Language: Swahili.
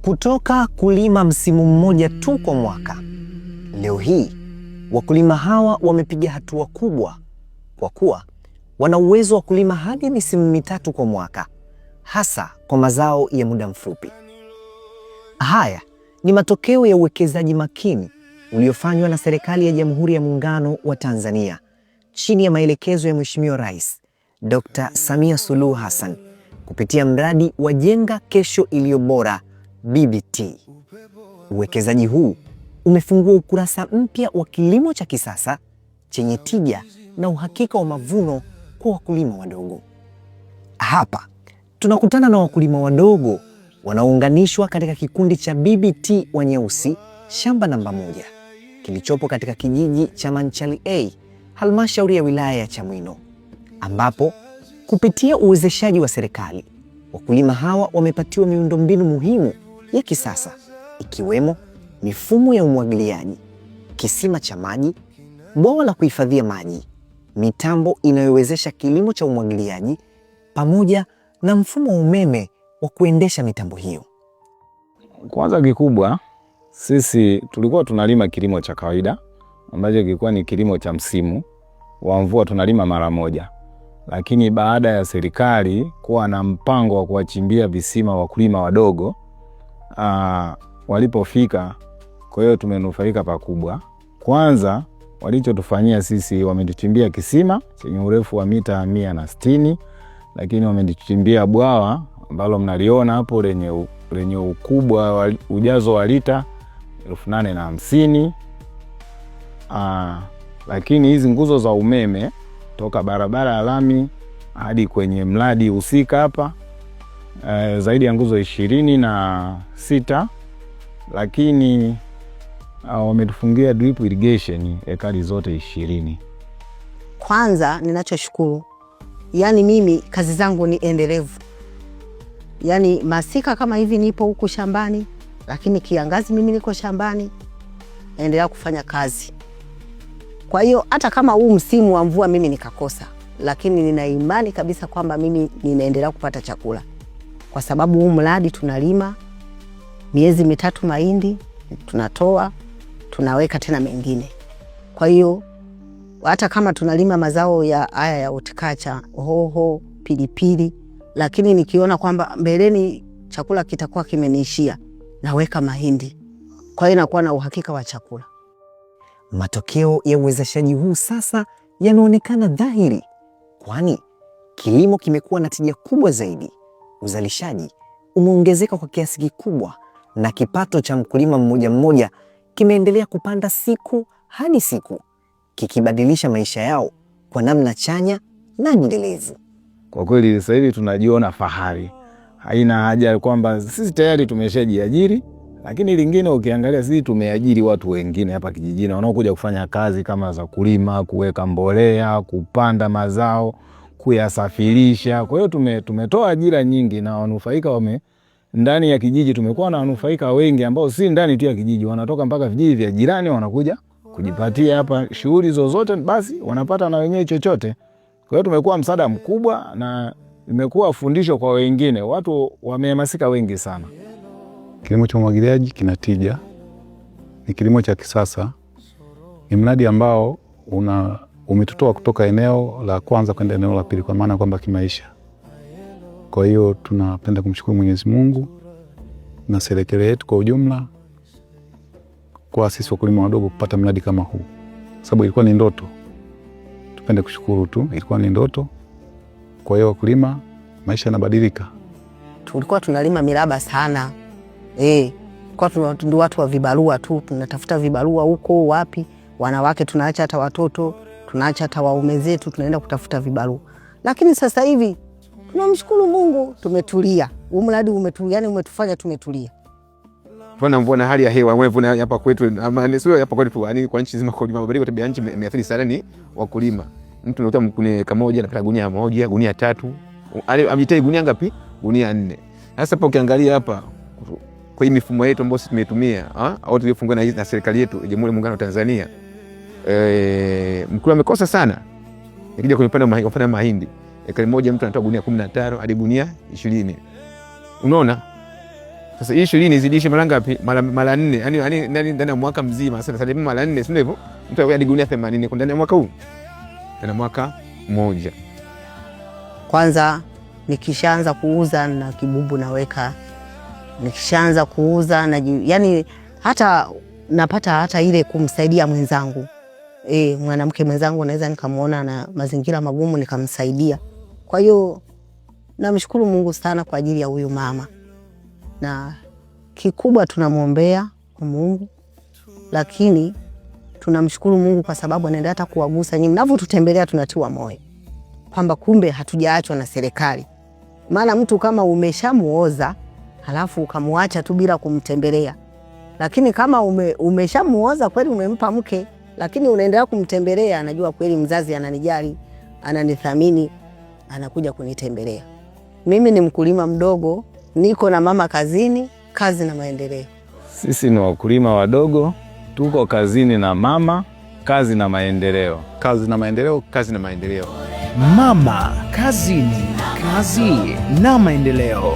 Kutoka kulima msimu mmoja tu kwa mwaka, leo hii wakulima hawa wamepiga hatua kubwa kwa kuwa wana uwezo wa kulima hadi misimu mitatu kwa mwaka, hasa kwa mazao ya muda mfupi. Haya ni matokeo ya uwekezaji makini uliofanywa na serikali ya Jamhuri ya Muungano wa Tanzania chini ya maelekezo ya Mheshimiwa Rais Dr. Samia Suluhu Hassan kupitia mradi wa Jenga Kesho Iliyo Bora BBT. Uwekezaji huu umefungua ukurasa mpya wa kilimo cha kisasa chenye tija na uhakika wa mavuno kwa wakulima wadogo. Hapa tunakutana na wakulima wadogo wanaounganishwa katika kikundi cha BBT Wanyeusi shamba namba 1 kilichopo katika kijiji cha Manchali A, halmashauri ya wilaya ya Chamwino, ambapo kupitia uwezeshaji wa serikali wakulima hawa wamepatiwa miundombinu muhimu ya kisasa ikiwemo mifumo ya umwagiliaji, kisima cha maji, bwawa la kuhifadhia maji, mitambo inayowezesha kilimo cha umwagiliaji pamoja na mfumo wa umeme wa kuendesha mitambo hiyo. Kwanza kikubwa, sisi tulikuwa tunalima kilimo cha kawaida ambacho kilikuwa ni kilimo cha msimu wa mvua, tunalima mara moja. Lakini baada ya serikali kuwa na mpango wa kuwachimbia visima wakulima wadogo, walipofika, kwa hiyo tumenufaika pakubwa. Kwanza walichotufanyia sisi, wametuchimbia kisima chenye urefu wa mita 160, lakini wametuchimbia bwawa ambalo mnaliona hapo lenye ukubwa wa ujazo wa lita 8,050. Lakini hizi nguzo za umeme toka barabara ya lami hadi kwenye mradi husika hapa, zaidi ya nguzo 26, lakini wametufungia drip irrigation ekari zote 20. Kwanza ninachoshukuru, mimi kazi zangu ni endelevu. Masika kama hivi nipo huku shambani, lakini kiangazi mimi niko shambani naendelea kufanya kazi. Kwa hiyo hata kama huu msimu wa mvua mimi nikakosa, lakini nina imani kabisa kwamba mimi ninaendelea kupata chakula. Kwa sababu huu mradi tunalima miezi 3 mahindi, tunatoa, tunaweka tena mengine. Kwa hiyo hata kama tunalima mazao ya haya ya horticulture, hoho, pilipili, lakini nikiona kwamba mbeleni chakula kitakuwa kimeniishia, naweka mahindi. Kwa hiyo nakuwa na uhakika wa chakula. Matokeo ya uwezeshaji huu sasa yanaonekana dhahiri, kwani kilimo kimekuwa na tija kubwa zaidi. Uzalishaji umeongezeka kwa kiasi kikubwa na kipato cha mkulima mmoja mmoja kimeendelea kupanda siku hadi siku, kikibadilisha maisha yao kwa namna chanya na endelevu. Kwa kweli sasa hivi tunajiona fahari. Haina haja kwamba sisi tayari tumeshajiajiri, lakini lingine ukiangalia sisi tumeajiri watu wengine hapa kijijini wanaokuja kufanya kazi kama za kulima, kuweka mbolea, kupanda mazao, kuyasafirisha. Kwa hiyo tumetoa ajira nyingi na wanufaika wame ndani ya kijiji tumekuwa na wanufaika wengi ambao si ndani tu ya kijiji, wanatoka mpaka vijiji vya jirani wanakuja kujipatia hapa shughuli zozote, basi wanapata na wenyewe chochote. Kwa hiyo tumekuwa msaada mkubwa na imekuwa fundisho kwa wengine. Watu wamehamasika wengi sana. Kilimo cha umwagiliaji kina tija, ni kilimo cha kisasa, ni mradi ambao umetutoa kutoka eneo la kwanza kwenda eneo la pili, kwa maana kwamba kimaisha. Kwa hiyo tunapenda kumshukuru Mwenyezi Mungu na serikali yetu kwa ujumla kwa sisi wakulima wadogo kupata mradi kama huu, sababu ilikuwa ni ndoto. Tupende kushukuru tu, ilikuwa ni ndoto. Kwa hiyo wakulima, maisha yanabadilika. Tulikuwa tunalima miraba sana. Kwa ndio watu wa vibarua tu, tunatafuta vibarua huko wapi, wanawake tunaacha hata watoto, tunaacha hata waume zetu, tunaenda kutafuta vibarua. Lakini sasa hivi tunamshukuru Mungu, tumetulia. Huu mradi umetulia, yani umetufanya tumetulia. Mvua mvua na hali ya hewa, wewe vuna hapa kwetu, ama ni sio hapa kwetu tu, yani kwa nchi nzima kwa mabadiliko tabia nchi imeathiri sana ni wakulima. Mtu unakuta mkune kama anapata gunia 1, gunia 3, amjitei gunia ngapi? Gunia 4. Sasa hapo ukiangalia hapa kwa hii mifumo yetu ambayo sisi tumetumia, au tuliyofungua na serikali yetu ya Jamhuri ya Muungano wa Tanzania, mkulima amekosa sana. Ikija kwenye upande wa mahindi, mahindi, ekari moja mtu anatoa gunia 15 hadi gunia 20. Unaona? Sasa hii 20 zidishe mara ngapi? Mara 4. Yaani ndani ya mwaka mzima. Sasa mara 4, si ndio hivyo? Mtu hadi gunia 80 kwa ndani ya mwaka huu. Ndani ya mwaka mmoja. Kwanza nikishaanza kuuza na kibubu naweka, nikishaanza kuuza na yani hata napata hata ile kumsaidia mwenzangu. Mwanamke mwenzangu naweza nikamuona na mazingira magumu nikamsaidia. Kwa hiyo namshukuru Mungu sana kwa ajili ya huyu mama, na kikubwa tunamwombea kwa Mungu, lakini tunamshukuru Mungu kwa sababu anaendelea hata kuwagusa nyinyi. Mnavyotutembelea tunatiwa moyo kwamba kumbe hatujaachwa na serikali. Maana mtu kama umeshamuoza halafu ukamwacha tu bila kumtembelea, lakini kama umeshamuoza kweli, umempa mke, lakini unaendelea kumtembelea, anajua kweli mzazi ananijali, ananithamini, anakuja kunitembelea. Mimi ni mkulima mdogo, niko na mama kazini, kazi na maendeleo. Sisi ni wakulima wadogo, tuko kazini na mama, kazi na maendeleo. Kazi na maendeleo, kazi na maendeleo. Mama kazini, kazi na maendeleo.